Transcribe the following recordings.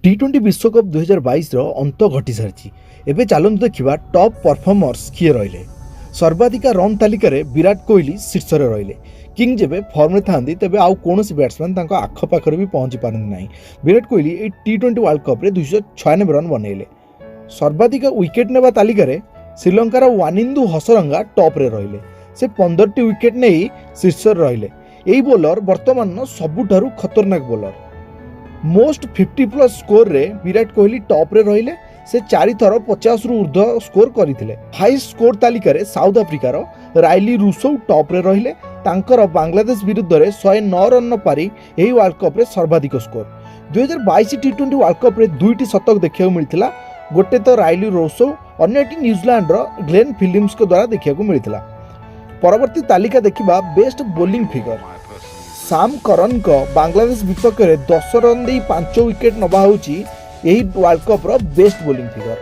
ଟି-20 ବିଶ୍ୱକପ୍ 2022ର ଅନ୍ତ ଘଟିସାରିଛି। ଏବେ ଚାଲନ୍ତୁ ଦେଖିବା ଟପ୍ ପରଫର୍ମର୍ସ କିଏ ରହିଲେ। ସର୍ବାଧିକା ରନ୍ ତାଲିକାରେ ବିରାଟ କୋହଲି ଶୀର୍ଷରେ ରହିଲେ। କିଙ୍ଗ ଯେବେ ଫର୍ମରେ ଥାନ୍ତି, ତେବେ ଆଉ କୌଣସି ବ୍ୟାଟ୍ସମ୍ୟାନ୍ ତାଙ୍କ ଆଖପାଖରେ ବି ପହଞ୍ଚି ପାରନ୍ତି ନାହିଁ। ବିରାଟ କୋହଲି ଏହି ଟି-20 ୱାର୍ଲଡ କପ୍ରେ 296 ରନ୍ ବନେଇଲେ। ସର୍ବାଧିକ ୱିକେଟ୍ ନେବା ତାଲିକାରେ ଶ୍ରୀଲଙ୍କାର ୱାନିନ୍ଦୁ ହସରଙ୍ଗା ଟପ୍ରେ ରହିଲେ। ସେ 15ଟି ୱିକେଟ୍ ନେଇ ଶୀର୍ଷରେ ରହିଲେ। ଏହି ବୋଲର ବର୍ତ୍ତମାନର ସବୁଠାରୁ ଖତରନାକ ବୋଲର। ମୋଷ୍ଟ 50+ ସ୍କୋରରେ ବିରାଟ କୋହଲି ଟପ୍ରେ ରହିଲେ। ସେ ଚାରିଥର 50ରୁ ଉର୍ଦ୍ଧ୍ୱ ସ୍କୋର କରିଥିଲେ। ହାଇଏଷ୍ଟ ସ୍କୋର ତାଲିକାରେ ସାଉଥ ଆଫ୍ରିକାର ରାଇଲି ରୁସୋ ଟପ୍ରେ ରହିଲେ। ତାଙ୍କର ବାଂଲାଦେଶ ବିରୁଦ୍ଧରେ 109 ରନ୍ର ପାରି ଏହି ୱାର୍ଲଡ କପ୍ରେ ସର୍ବାଧିକ ସ୍କୋର। 2022 ଟି-20 ୱାର୍ଲଡ କପ୍ରେ ଦୁଇଟି ଶତକ ଦେଖିବାକୁ ମିଳିଥିଲା। ଗୋଟେ ତ ରାଇଲି ରୋସୋ, ଅନ୍ୟଟି ନ୍ୟୁଜିଲାଣ୍ଡର ଗ୍ଲେନ୍ ଫିଲିପ୍ସଙ୍କ ଦ୍ୱାରା ଦେଖିବାକୁ ମିଳିଥିଲା। ପରବର୍ତ୍ତୀ ତାଲିକା ଦେଖିବା ବେଷ୍ଟ ବୋଲିଂ ଫିଗର। ସାମ୍ କରନଙ୍କ ବାଂଲାଦେଶ ବିପକ୍ଷରେ 10 ରନ୍ ଦେଇ 5 ୱିକେଟ୍ ନେବା ହେଉଛି ଏହି ୱାର୍ଲଡ କପ୍ର best bowling figure.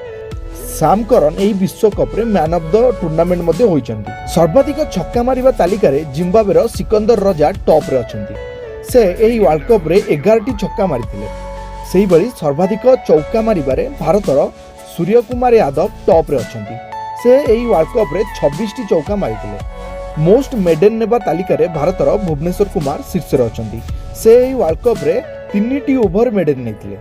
Sam Curran ଏହି ବିଶ୍ୱକପ୍ରେ ମ୍ୟାନ୍ ଅଫ୍ the tournament ମଧ୍ୟ ହୋଇଛନ୍ତି। ସର୍ବାଧିକ ଛକା ମାରିବା ତାଲିକାରେ ଜିମ୍ବାବେର ସିକନ୍ଦର ରଜା ଟପ୍ରେ ଅଛନ୍ତି। ସେ ଏହି ୱାର୍ଲଡ କପ୍ରେ 11ଟି ଛକା ମାରିଥିଲେ। ସେହିଭଳି ସର୍ବାଧିକ ଚୌକା ମାରିବାରେ ଭାରତର ସୂର୍ଯ୍ୟକୁମାର ଯାଦବ ଟପ୍ରେ ଅଛନ୍ତି। ସେ ଏହି ୱାର୍ଲଡ କପ୍ରେ 26ଟି ଚୌକା ମାରିଥିଲେ। ମୋଷ୍ଟ ମେଡେନ୍ ନେବା ତାଲିକାରେ ଭାରତର ଭୁବନେଶ୍ୱର କୁମାର ଶୀର୍ଷରେ ଅଛନ୍ତି। ସେ ଏହି ୱାର୍ଲଡ କପ୍ରେ ତିନିଟି ଓଭର ମେଡେନ୍ ନେଇଥିଲେ।